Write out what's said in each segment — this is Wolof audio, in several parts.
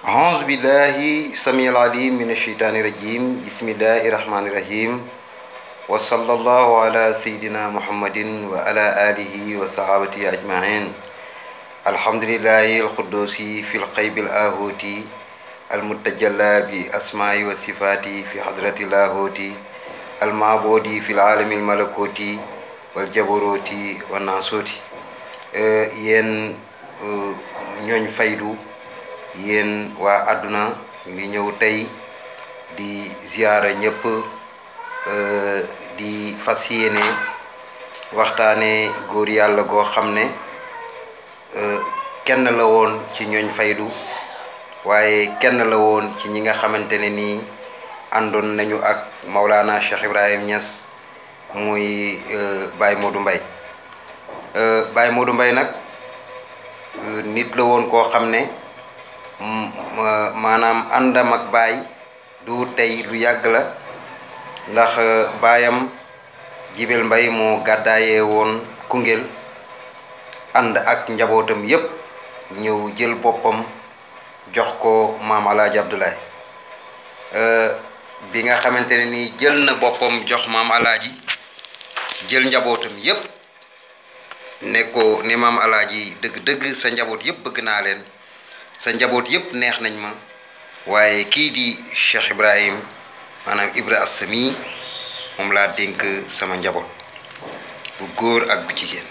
أعوذ بالله السميع العليم من الشيطان الرجيم بسم الله الرحمن الرحيم وصلى الله على سيدنا محمد وعلى آله وصحابته أجمعين الحمد لله القدوس في القيب الآهوتي المتجلى بأسماء وصفات في حضرة اللاهوت المعبود في العالم الملكوتي والجبروت والناسوت yéen ñooñ faydu yéen waa àdduna ngi ñëw tey di ziyaara ñëpp di fas yéene waxtaane góor yàlla goo xam ne kenn la woon ci ñooñ faydu waaye kenn la woon ci ñi nga xamante ne nii àndoon nañu ak Maulana Cheikh Ibrahim Niass muy Baye Modou Mbaye Baye Modou Mbaye nag nit la woon koo xam ne maanaam àndam ak baay du tey lu yàgg la ndax baayam Jibel Mbaye moo gàddaayee woon Koungheul ànd ak njabootam yépp ñëw jël boppam jox ko maam Alaaji Abdoulaye bi nga xamante ne nii jël na boppam jox maam Alaaji jël njabootam yépp ne ko ni maam Alaaji dëgg-dëgg sa njaboot yépp bëgg naa leen sa njaboot yépp neex nañ ma waaye kii di Cheikh Ibrahim maanaam Ibra Assami moom laa dénk sama njaboot bu góor ak bu jigéen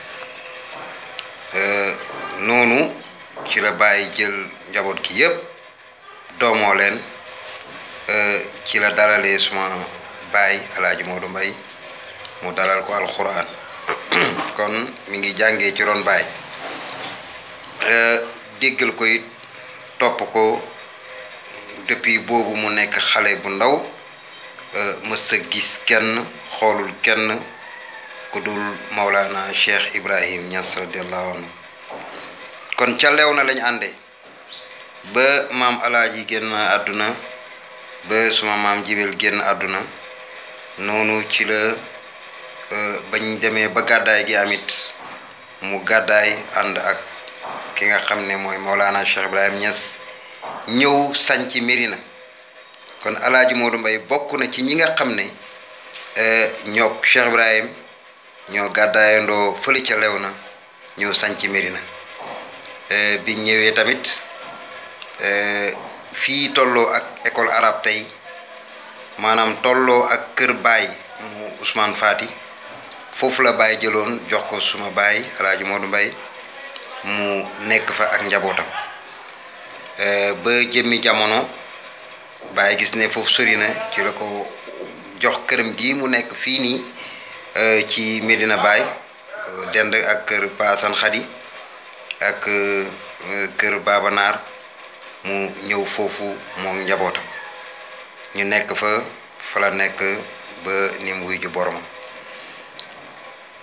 noonu ci la bàyyi jël njaboot gi yépp doomoo leen ci la dalalee suma baay Alaaji Modou Mbaye mu dalal ko alxuraan kon mi ngi jàngee ci ron baay déggal ko it topp ko depuis boobu mu nekk xale bu ndaw mës a gis kenn xoolul kenn ku dul Maulana Cheikh Ibrahim Niass radiyallahu anhu kon ca lew na lañ àndee ba maam Alaaji génn àdduna ba suma maam Jibel génn àdduna noonu ci la bañ demee ba gàddaay gi amit mu gàddaay ànd ak ki nga xam ne mooy Maulana Cheikh Ibrahim Niass ñëw sañci Médina kon Alaaji Modou Mbaye bokk na ci ñi nga xam ne ñoo Cheikh Ibrahim ñoo gàddaayandoo fële ca lew na ñëw sañci Médina bi ñëwee tamit fii tolloo ak école arabe tey maanaam tolloo ak kër baay mu Ousmane Fati foofu la baay jëloon jox ko suma baay Alaaji Modou Mbaye mu nekk fa ak njabootam ba jëmmi jamono baay gis ne foofu sori na ci la ko jox këram gi mu nekk fii nii ci Medina Baye dend ak kër Paasan Xadi ak kër Baba Naar mu ñëw foofu moom njabootam ñu nekk fa la nekk ba ni mu wuy ju boromam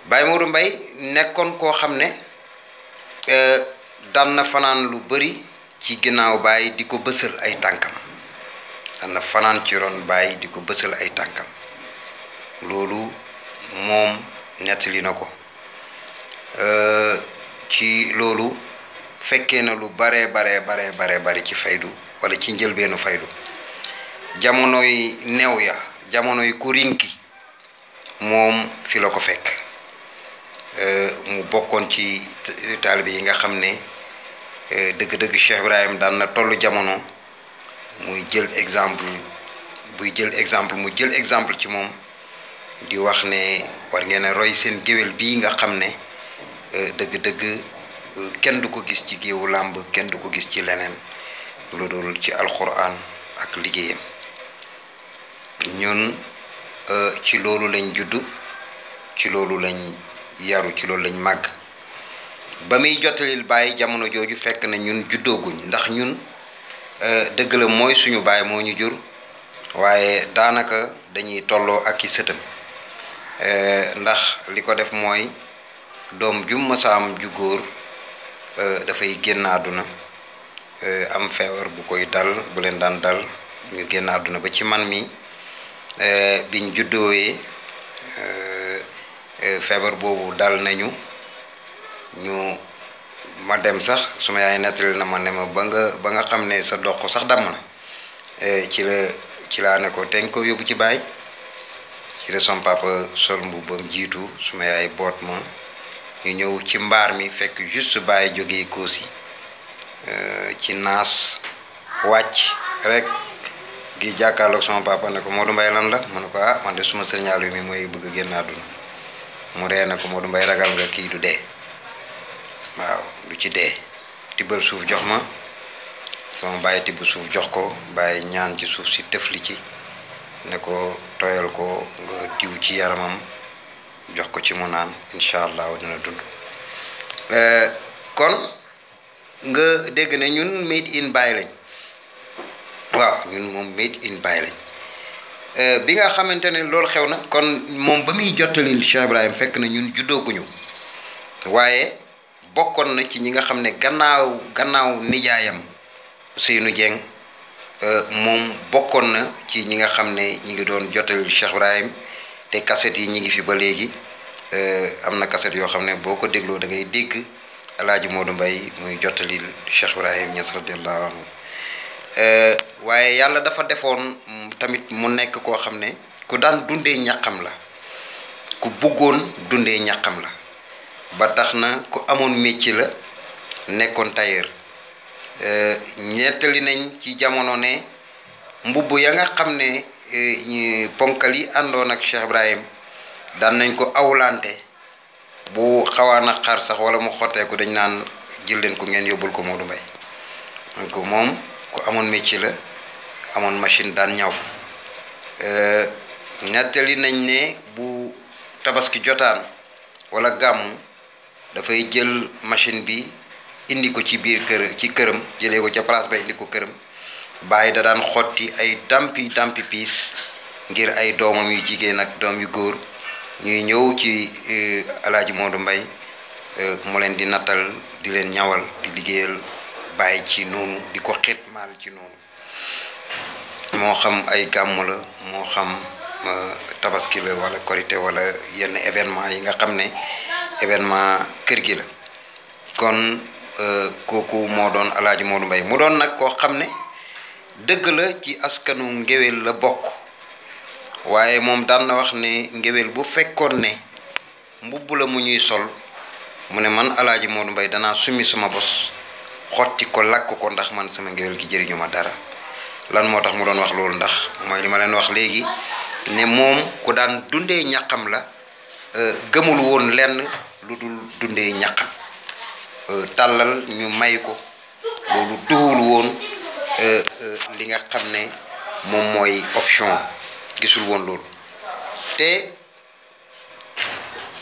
Baye Modou Mbaye nekkoon koo xam ne daan na fanaan lu bari ci ginnaaw baay di ko bësal ay tànkam daan na fanaan ci ron baay di ko bësal ay tànkam loolu moom nettali na ko ci loolu fekkee na lu bare ci faydu wala ci njëlbeenu faydu jamonoy neew ya jamonoy kurinki moom fi la ko fekk mu bokkoon ci taalibe yi nga xam ne dëgg-dëgg Cheikh Ibrahim daan na tollu jamono muy jël exemple buy jël exemple mu jël exemple ci moom di wax ne war ngeen a roy seen géwél bii nga xam ne dëgg-dëgg kenn du ko gis ci géewu làmb kenn du ko gis ci leneen lu dul ci alxuraan ak liggéeyam ñun ci loolu lañ judd ci loolu lañ yaru ci loolu lañ màgg ba muy jottalil baay jamono jooju fekk na ñun juddooguñ ndax ñun dëgg la mooy suñu baay moo ñu jur waaye daanaka dañuy tolloo ak i sëtam ndax li ko def mooy doom jum masaam ju góor dafay génn àdduna am feebar bu koy dal bu leen daan dal ñu génn àdduna ba ci man mi biñ juddoowee feebar boobu dal nañu ñu ma dem sax suma yaay nettali na ma ne ma ba nga xam ne sa doq sax damm na ci laa ne ko te nga ko yóbbu ci baay ci la son papa sol mbubbam jiitu suma yaay boot ma ñu ñëw ci mbaar mi fekk juste baay jógee Koosi ci naas wàcc rek gi jàkkaarloog sama papa ne ko Modou Mbaye lan la mu ne ko ah man de suma sëriñaalu mi mooy bëgg a génn àdduna mu ree na ko Modou Mbaye ragal nga kii du dee waaw du ci dee tibbal suuf jox ma sama bàyyi tibb suuf jox ko bàyyi ñaan ci suuf si tëfli ci ne ko tooyal ko nga diw ci yaramam jox ko ci mu naan incha allah dina dund kon nga dégg ne ñun made in Baye lañ waaw ñun moom made in Baye lañ bi nga xamante ne loolu xew na kon moom ba muy jottalil Cheikh Ibrahim fekk na ñun juddooguñu waaye bokkoon na ci ñi nga xam ne gannaaw nijaayam Ousseynou Dieng moom bokkoon na ci ñi nga xam ne ñi ngi doon jottalil Cheikh Ibrahim te cassette yi ñi ngi fi ba léegi am na cassette yoo xam ne boo ko dégloo da ngay dégg Alaaji Modou Mbaye muy jottalil Cheikh Ibrahim Niass radiyallahu anhu waaye yàlla dafa defoon tamit mu nekk koo xam ne ku daan dundee ñaqam la ku bëggoon dundee ñaqam la ba tax na ku amoon métier la nekkoon tailleur ñettali nañ ci jamono ne mbubb ya nga xam ne ponkal yi àndoon ak Cheikh Ibrahim daan nañ ko awlante bu xawaan a xar sax wala mu xotteeku dañ naan jël leen ko ngeen yóbbul ko Modou Mbaye donc moom ku amoon métier la amoon machine daan ñaw nettali nañ ne bu tabaski jotaan wala gàmmu dafay jël machine bi indi ko ci biir ci këram jëlee ko ca place ba indi ko këram bàyyi da daan xotti ay dampi piis ngir ay doomam yu jigéen ak doom yu góor ñuy ñëw ci Alaaji Modou Mbaye mu leen di nattal di leen ñawal di liggéeyal bàyyi ci noonu di ko xitmaal ci noonu moo xam ay gàmmu la moo xam tabaski la wala korité wala yenn événement yi nga xam ne événement kër gi la kon kooku moo doon Alaaji Modou Mbaye mu doon nag koo xam ne dëgg la ci askanu ngéwél la bokk waaye moom daan na wax ne ngéwél bu fekkoon ne mbubb la mu ñuy sol mu ne man Alaaji Modou Mbaye danaa summi sama bos xotti ko lakk ko ndax man sama ngéwél gi jëriñu ma dara lan moo tax mu doon wax loolu ndax mooy li ma leen wax léegi ne moom ku daan dundee ñaqam la gëmul woon lenn lu dul dundee ñaqam tàllal ñu may ko loolu duwul woon li nga xam ne moom mooy option gisul woon loolu te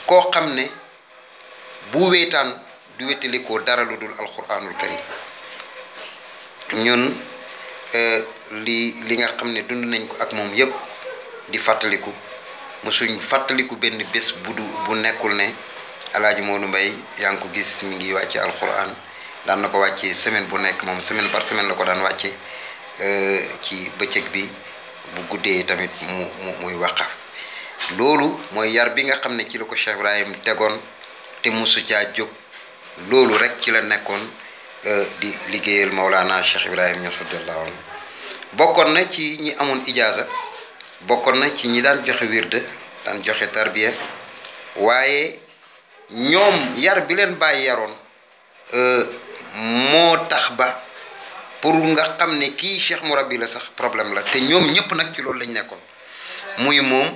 koo xam ne bu wéetaan du wéttali ko dara lu dul alquranul karim ñun li nga xam ne dund nañ ko ak moom yépp di fàttaliku mosuñ fàttaliku benn bés bu nekkul ne Alaaji Modou Mbaye yaa ngi ko gis mi ngi wàcce alquran daan na ko wàcce semaine bu nekk moom semaine par semaine la ko daan wàcce ci bëccëg bi bu guddee tamit muy waqaf loolu mooy yar bi nga xam ne ci la ko Cheikh Ibrahim tegoon te mosu caa jóg loolu rek ci la nekkoon di liggéeyal Maulana Cheikh Ibrahim Niass radiyallahu anhu bokkoon na ci ñi amoon ijaaza bokkoon na ci ñi daan joxe wirde daan joxe tarbiya waaye ñoom yar bi leen bàyyi yaroon moo tax ba pour nga xam ne kii Cheikh Mourabi la sax problème la te ñoom ñëpp nag ci loolu lañ nekkoon muy moom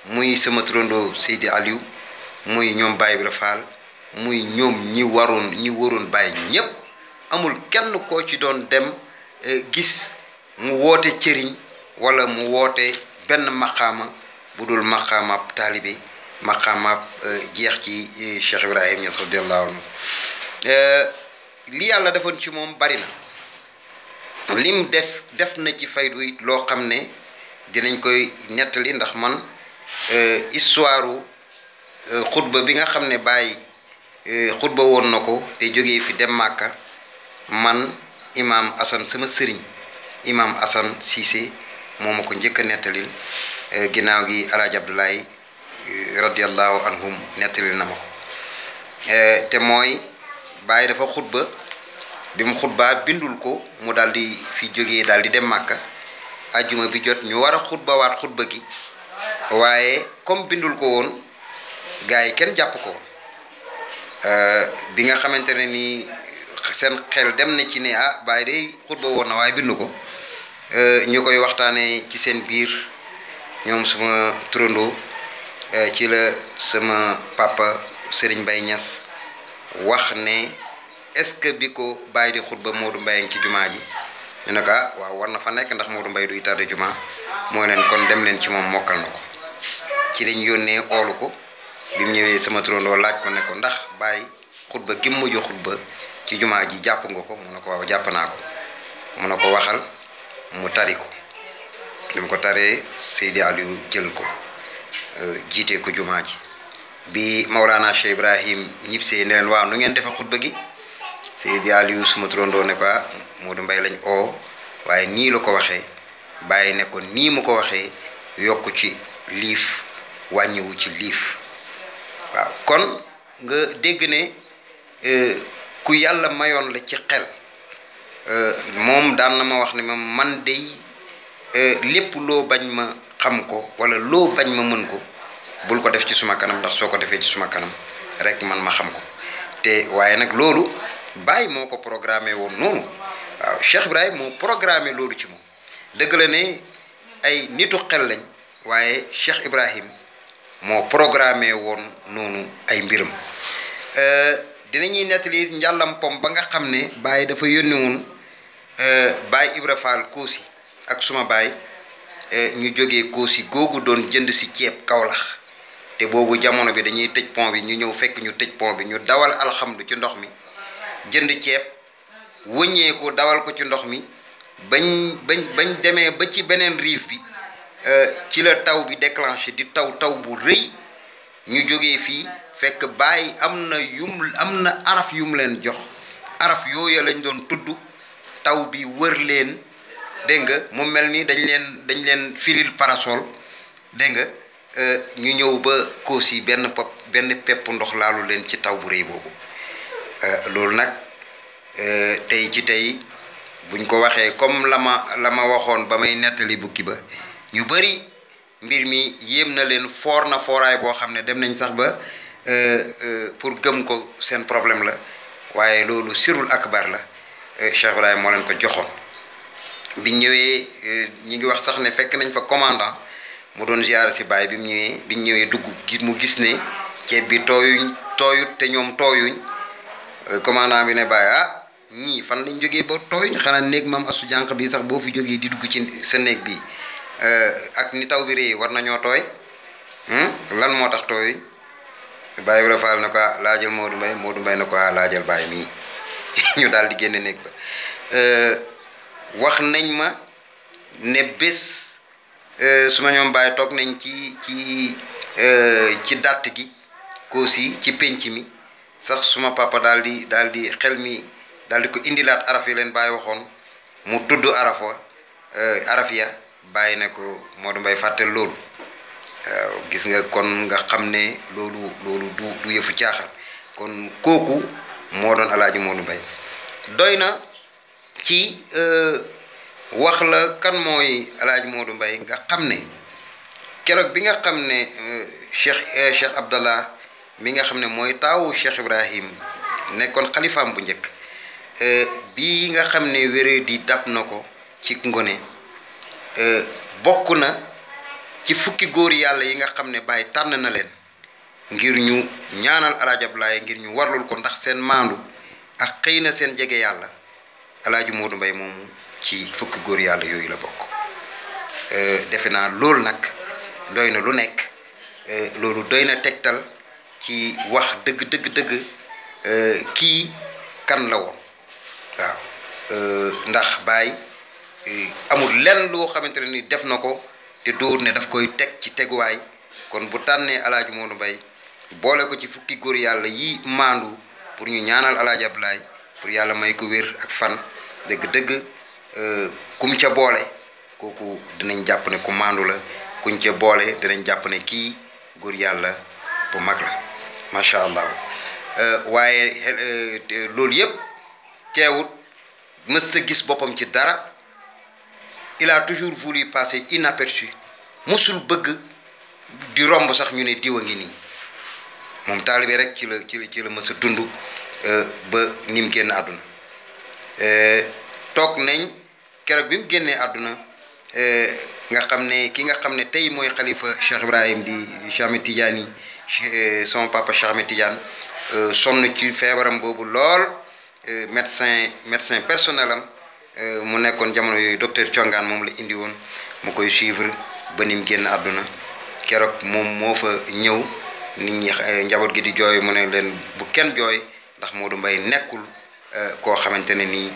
muy sama turandoo Seydi Aliou muy ñoom Baye Ibra Fall muy ñoom ñi waroon Baye ñëpp amul kenn koo ci doon dem gis mu woote cëriñ wala mu woote benn maqaama bu dul maqaamaab taalibe maqaamaab jeex ci Cheikh Ibrahim Niass radiyallahu anhu li yàlla defoon ci moom bari na lim def na ci faydu it loo xam ne dinañ koy nettali ndax man histoire xutba bi nga xam ne Baye xutba woon na ko te jógee fi dem Màkka man imam Assane sama sëriñ imam Assane Cissé moo ma ko njëkk a nettalil ginnaaw gi Alaaji Abdoulaye radiyallahu anhum nettalil na ma ko te mooy Baye dafa xutba bi mu xutbaa bindul ko mu daal di fi jógee daal di dem Màkka ajjuma bi jot ñu war a xutba waat xutba gi waaye comme bindul ko woon gars yi kenn jàpp ko bi nga xamante ne nii seen xel dem na ci ne ah Baye day xutba woon na waaye bindu ko ñu koy waxtaanee ci seen biir ñoom suma turandoo ci la sama papa Serigne Mbaye Niass wax ne est-ce que bi ko Baye di xutba Modou Mbaye ci jumaa ji ñu ne ko ah waaw war na fa nekk ndax Modou Mbaye duy tardé jumaa moo leen kon dem leen ci moom mokkal na ko ci lañ yónnee oolu ko bi mu ñëwee sama turandoo laaj ko ne ko ndax Baye xutba gi mu mujj xutba ci jumaa ji jàpp nga ko mu ne ko waaw jàpp naa ko mu ne ko waxal mu tari ko bi mu ko taree Seydi Aliou jël ko jiite ko jumaa ji bi Maulana Cheikh Ibrahim ñibbisee ne leen waaw nu ngeen defee xutba gi Seydi Aliou suma turandoo ne ko Modou Mbaye lañ oo waaye nii la ko waxee Baye ne ko nii mu ko waxee yokku ci liif wàññiwu ci liif waaw kon nga dégg ne ku yàlla mayoon la ci xel moom daan na ma wax ne ma man dey lépp loo bañ ma xam ko wala loo bañ ma mën ko bul ko def ci suma kanam ndax soo ko defee ci suma kanam rek man ma xam ko te waaye nag loolu Baye moo ko programmé woon noonu waaw Cheikh Ibrahim moo programmé loolu ci moom dëgg la ne ay nitu xel lañ waaye Cheikh Ibrahim moo programmé woon noonu ay mbiram dinañuy nettali njàllam pom ba nga xam ne Baye dafa yónni woon Baye Ibra Fall Koosi ak suma baay ñu jógee Koosi googu doon jënd si ceeb Kawlax te boobu jamono bi dañuy tëj pont bi ñu ñëw fekk ñu tëj pont bi ñu dawal alxamdu ci ndox mi jënd ceeb wëññeeku dawal ko ci ndox mi bañ demee ba ci beneen riif bi ci la taw bi déclenché di taw bu rëy ñu jógee fii fekk Baye am na araf yum leen jox araf yooyu lañ doon tudd taw bi wër leen dégg nga mu mel ni dañ leen firil parasol dégg nga ñu ñëw ba Koosi benn pepp ndox laalu leen ci taw bu rëy boobu loolu nag tey ci tey buñ ko waxee comme la ma waxoon ba may nettali bukki ba ñu bari mbir mi yéem na leen foor na fooraay boo xam ne dem nañ sax ba pour gëm ko seen problème la waaye loolu sirul akbar la Cheikh Ibrahim moo leen ko joxoon biñ ñëwee ñi ngi wax sax ne fekk nañ fa commandant mu doon ziyaara si Baye biñ ñëwee dugg mu gis ne ceeb bi tooyut te ñoom tooyuñ commandant bi ne Baye ñii fan lañ jógee ba tooyuñ xanaa néeg maam asu jànq bi sax boo fi jógee di dugg ci sa néeg bi ak ni taw bi réy war nañoo tooy lan moo tax tooyuñ Baye Ibra Fall ne ko laajal Modou Mbaye ne ko laajal Baye mii ñu daal di génne néeg ba wax nañ ma ne bés su ma ñoom Baye toog nañ ci dàtt gi Koosi ci penc mi sax suma papa daal di xel mi daal di ko indilaat araf yi leen Baye waxoon mu tudd araf ya Baye ne ko Modou Mbaye fàttel loolu waaw gis nga kon nga xam ne loolu du yëfu caaxaan kon kooku moo doon alaaji Modou Mbaye doy na ci wax la kan mooy alaaji Modou Mbaye nga xam ne keroog bi nga xam ne Cheikh Abdallah mi nga xam ne mooy taawu Cheikh Ibrahim nekkoon xalifaam bu njëkk bii nga xam ne wéree di dab na ko ci ngone bokk na ci fukki góor yàlla yi nga xam ne Baye tànn na leen ngir ñu ñaanal alaaji Abdoulaye ngir ñu warlul ko ndax seen maandu ak xëy na seen jege yàlla alaaji Modou Mbaye moomu ci fukki góor yàlla yooyu la bokk defe naa loolu nag doy na lu nekk loolu doy na tegtal ci wax dëgg kii kan la woon waaw ndax Baye amul lenn loo xamante ne ni def na ko te dóor ne daf koy teg ci teguwaay kon bu tànnee alaaji Modou Mbaye boole ko ci fukki góor yàlla yi maandu pour ñu ñaanal alaaji Abdoulaye pour yàlla may ko wér ak fan dëgg kum ca boole kooku dinañ jàpp ne ku maandu la kuñ ca boole dinañ jàpp ne kii góor yàlla bu mag la macha allah waaye loolu yëpp teewut mës ta gis boppam ci dara. Il a toujours voulu passer inaperçu musul bëgg di romb sax ñu ne diwa ngi nii moom taalibe rek ci la mës a dund ba ni mu génn àdduna toog nañ keroog bi mu génnee àdduna nga xam ne ki nga xam ne tey mooy xalifa Cheikh Ibrahim di Cheikh Ahmed Tidiane son papa Cheikh Ahmed Tidiane sonn ci feebaram boobu lool médecin personnel am mu nekkoon jamono yooyu docteur Thiongaan moom la indi woon mu koy suivre ba ni mu génn àdduna keroog moom moo fa ñëw nit ñi njaboot gi di jooy mu ne leen bu kenn jooy ndax Modou Mbaye nekkul koo xamante ne nii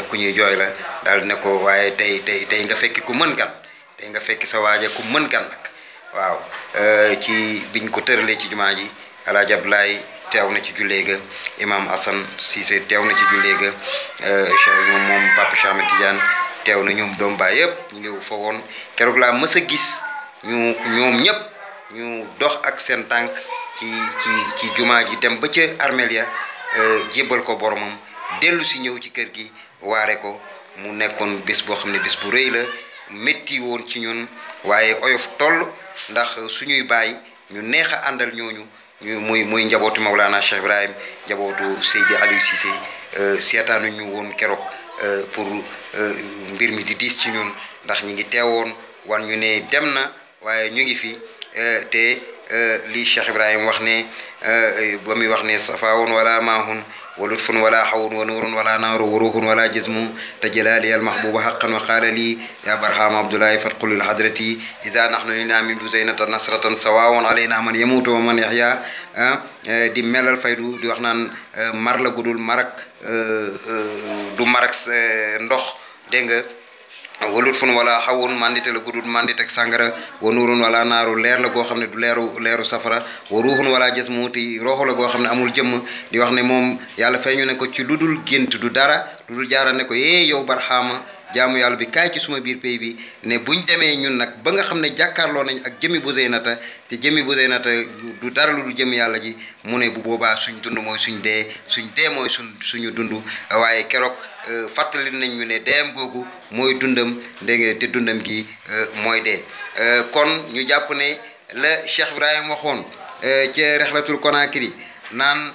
ku ñuy jooy la daal ne ko waaye tey nga fekki ku mën gan tey nga fekki sa waaja ku mën gan nag waaw ci biñ ko tëralee ci jumaa ji Alaaji Abdoulaye teew na ci jullee ga imam Assane Cissé teew na ci jullee ga moom Papa Cheikh Ahmed Tidiane teew na ñoom doom baay yëpp ñu ngi fa woon keroog laa mës a gis ñoom ñëpp ñu dox ak seen tànk ci jumaa ji dem ba ca armeel ya jébbal ko boromam dellu si ñëw ci kër gi waare ko mu nekkoon bés boo xam ne bés bu rëy la métti woon ci ñun waaye oyof toll ndax suñuy baay ñu neex a àndal ñooñu muy njabootu Maulana Cheikh Ibrahim njabootu Seydi Aliou Cissé seetaanu ñu woon keroog pour mbir mi di diis ci ñun ndax ñi ngi teewoon wan ñu ne dem na waaye ñu ngi fi te li Cheikh Ibrahim wax ne ba muy wax ne safaawun wala maahun wa lutfun wala xawun wa nuurun wala naaru wa ruuxun wala jismu te jalaali al mahbuba xaqan wa qaala lii ya barhama abdoulahi fatqulil hadrati ida nahnu lina min buzaynata nasratan sawaawun alayna man yamuutu wa man yaxya di melal faydu di wax naan mar la gudul marak du marak ndox dégg nga walut fun wala xawun mandite la gudul mandite ak sàngara wa nuurun wala naaru leer la goo xam ne du leeru safara wa ruuxun wala jës muuti rooxu la goo xam ne amul jëmm di wax ne moom yàlla feeñu ne ko ci lu dul gént du dara lu dul jaara ne ko yow barxaama jaamu yàlla bi kaay ci suma biir pays bi ne buñ demee ñun nag ba nga xam ne jàkkaarloo nañ ak jëmmi Buzeynata te jëmmi Buzeynata du dara lu dul jëmmi yàlla ji mu ne bu boobaa suñ dund mooy suñ dee mooy suñu dund waaye keroog fàttali nañ ñu ne deem googu mooy dundam dégg nga te dundam gi mooy dee kon ñu jàpp ne la Cheikh Ibrahim waxoon ci Rexlatul Konakri naan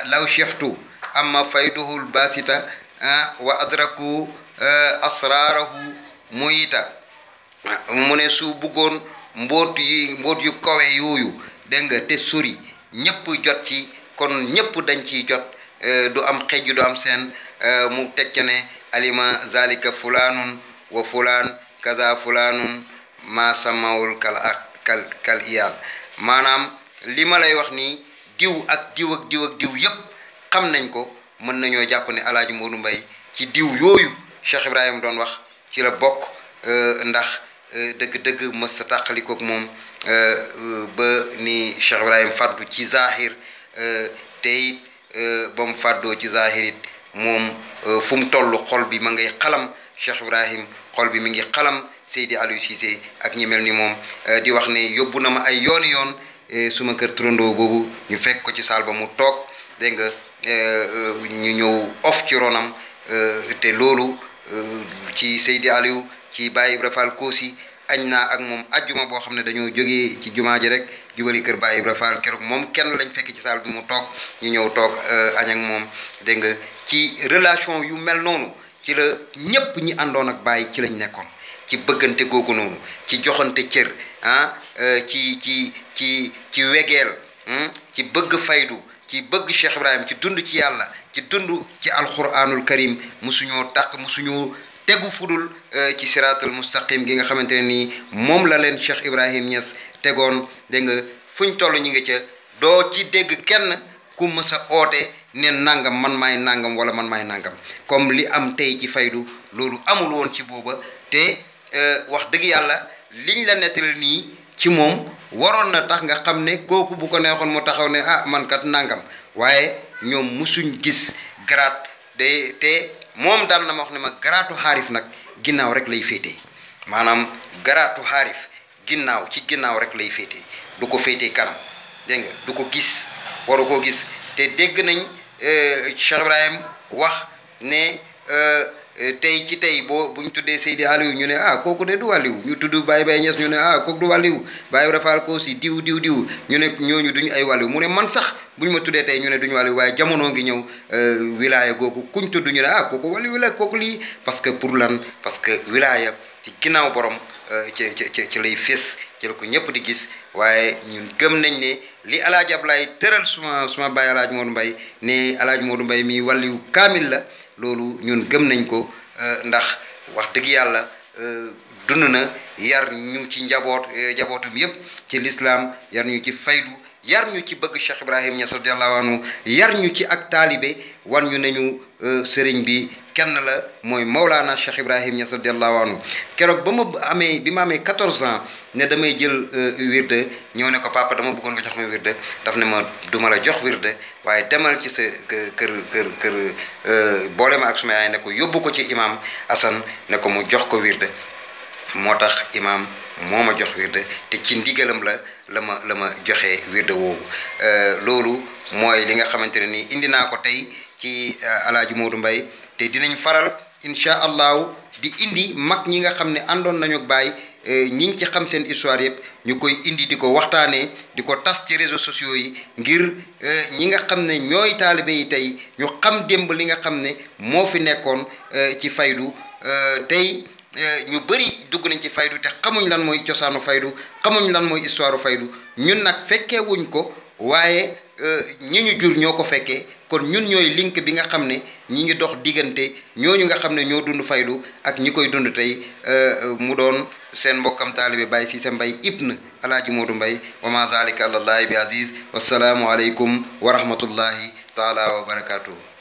law cheikhtu amma fayduhul basita wa adraku asraarahu muyita mu ne su bëggoon mboot yu kawe yooyu dégg nga te sori ñëpp jot ci kon ñëpp dañ ciy jot du am xejju du am seen mu tekk ne alima zalika fulaanun wa fulaan kaza fulaanun ma samawul kal iyaan maanaam li ma lay wax nii diw ak diw ak diw ak diw yëpp xam nañ ko mën nañoo jàpp ne Alaaji Modou Mbaye ci diw yooyu Cheikh Ibrahim doon wax ci la bokk ndax dëgg-dëgg mës ta tàqalikook moom ba ni Cheikh Ibrahim faddu ci zahir te it ba mu fàddoo ci zahir it moom fu mu toll xol bi ma ngay xalam Cheikh Ibrahim xol bi mi ngi xalam Seydi Aliou Cissé ak ñi mel ni moom di wax ne yóbbu na ma ay yooni yoon suma kër turandoo boobu ñu fekk ko ci saal ba mu toog dégg nga ñu ñëw of ci ronam te loolu ci Seydi Aliou ci Baye Ibra Fall Kosi añ naa ak moom ajjuma boo xam ne dañoo jógee ci jumaa ji rek jubali kër Baye Ibra Fall keroog moom kenn lañ fekk ci saal bi mu toog ñu ñëw toog añ ak moom dégg nga ci relation yu mel noonu ci la ñépp ñi àndoon ak Baye ci lañ nekkoon ci bëggante googu noonu ci joxante cër ci wegeel ci bëgg faydu ci bëgg Cheikh Ibrahim ci dund ci yàlla ci dund ci alquranul karim musuñoo tegu fudul ci siraatul mustaqim gi nga xamante ne nii moom la leen Cheikh Ibrahim Niass tegoon dégg nga fuñ toll ñi nga ca doo ci dégg kenn ku mës a oote ne nangam man maay nangam wala man maay nangam comme li am tey ci faydu loolu amul woon ci booba te wax dëgg yàlla liñ la nettali nii ci moom waroon na tax nga xam ne kooku bu ko neexoon mu taxaw ne man kat nangam waaye ñoom musuñ gis garaat te moom daal na ma wax ne ma garaatu xaarif nag ginnaaw rek lay féetee maanaam garaatu xaarif ginnaaw rek lay féetee du ko féetee kanam dégg nga du ko gis waru koo gis te dégg nañ Cheikh Ibrahim wax ne tey ci tey buñ tuddee Seydi Aliou ñu ne kooku de du wàlliwu, ñu tudd Baye Niass ñu ne kooku du wàlliwu, Baye Rafal ko si diw ñu ne ñooñu duñu ay wàlliwu. mu ne man sax buñ ma tuddee tey ñu ne duñu wàlliwu, waaye jamono ngi ñëw wilaya googu kuñ tudd ñu ne kooku wàlliwu la, kooku lii. parce que pour lan? parce que wilaya ci ginnaaw borom ci lay fés, ci la ko ñëpp di gis. waaye ñun gëm nañ ne li Alaaji Ablaye tëral suma Baye Alaaji Modou Mbaye ne Alaaji Modou Mbaye mi wàlliwu kaamil la, loolu ñun gëm nañ ko. ndax wax dëgg yàlla dund na yar ñu ci njabootum yëpp ci lislaam, yar ñu ci faydu, yar ñu ci bëgg Cheikh Ibrahim Niass radiyallahu anhu, yar ñu ci ak taalibe, wan ñu nañu sëriñ bi kenn la, mooy Mawlana Cheikh Ibrahim Niass radiyallahu anhu. keroog bi ma amee 14 ans ne damay jël wirde, ñëw ne ko papa dama bëggoon nga jox ma wirde. daf ne ma duma la jox wirde, waaye demal ci sa kër boole ma ak suma yaay ne ko yóbbu ko ci imam Assane ne ko mu jox ko wirde. moo tax imam moo ma jox wirde, te ci ndigalam la ma joxee wirde woowu. loolu mooy li nga xamante ne nii indi naa ko tey ci Alaaji Modou Mbaye, te dinañ faral incha allahu di indi mag ñi nga xam ne àndoon nañu ak Baye, ñi ngi ci xam seen histoire yëpp ñu koy indi di ko waxtaanee, di ko tas ci réseaux sociaux yi, ngir ñi nga xam ne ñooy taalibe yi tey ñu xam démb li nga xam ne moo fi nekkoon ci faydu. tey ñu bëri dugg nañ ci faydu te xamuñ lan mooy cosaanu faydu, xamuñ lan mooy histoire faydu. ñun nag fekkee wuñ ko, waaye ñi ñu jur ñoo ko fekkee. kon ñun ñooy link bi nga xam ne ñi ngi dox diggante ñooñu nga xam ne ñoo dund faydu ak ñi koy dund tey. mu doon seen mbokkam taalibe Baye Cissé Mbaye ibn Alaaji Modou Mbaye. wa ma zalika alallahi bi aziz. wassalaamu aleykum wa rahmatullahi taala wa barakatuh.